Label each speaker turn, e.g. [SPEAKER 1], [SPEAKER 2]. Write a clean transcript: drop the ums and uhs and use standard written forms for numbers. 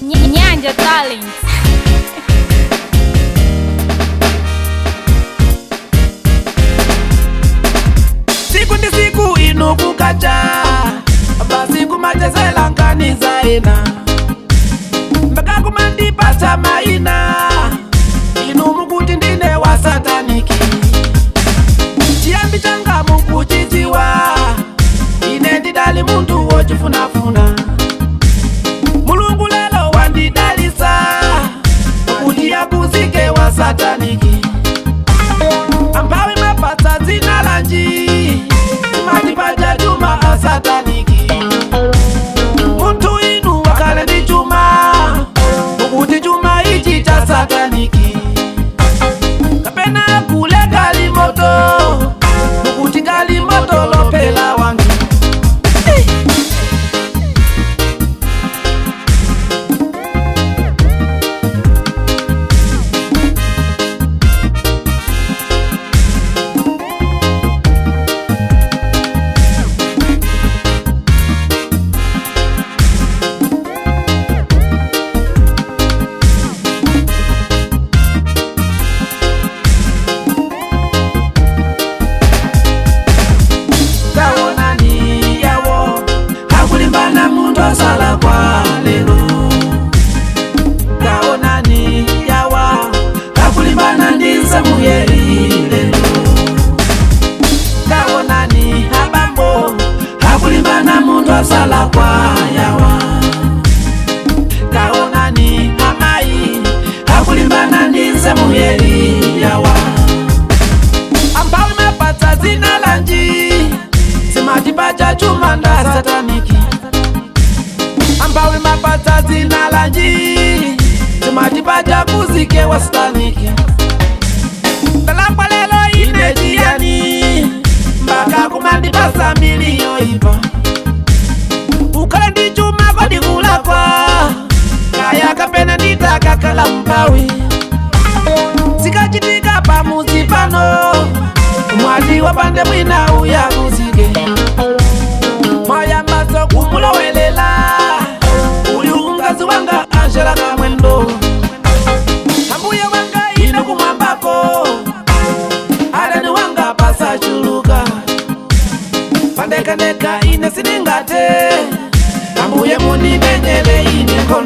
[SPEAKER 1] Nyanja Talent.
[SPEAKER 2] Siku ndi siku inu kukacha, basi kumachezela nkaniza ena, mpaka kumandipatsa maina. Inu mukuti ndine wa sataniki, chiyambi changa mukuchidziwa. Ine ndidali munthu wochifunafuna. Mulungu lelo wandidalisa kuti akuzike wa sataniki. Amphawi mapatsa dzina lanji? Matipaja chuma asataniki. Munthu inu wakale ndi chuma, ukuti chuma ichi cha sataniki. Kapena kule galimoto, ukuti galimoto lopela wanthu. Taonani yawo akulimbana, munthu asala kwa lero. Taonani yawa akulimbana ndi Samuyeli lero. Taonani abambo akulimbana, munthu asala kwa yawa. Taonani amayi akulimbana ndi Samuyeli yawa. Amphawi mapatsa dzina lanji? Simatipacha chuma nda sataniki. Amphawi mapatsa dzina lanji? Simatipacha kuzike wa sataniki. Ndalakwa lelo ine chiyani mpaka kumandipasa miliyo ipa? Ukhale ndi chuma kodikulakwa kaya kapena nditakakhala mphawi? Zikachitika pamuzi pano, mwati wapande mwina uyakuzike. Mwayambaso kumulowelela uyu mkazi wanga Angela Kamwendo. Ambuye wanga ine kumwambako, adani wanga pasachuluka. Pandekandeka ine siningate, ambuye mundimenyere ine nkhondo.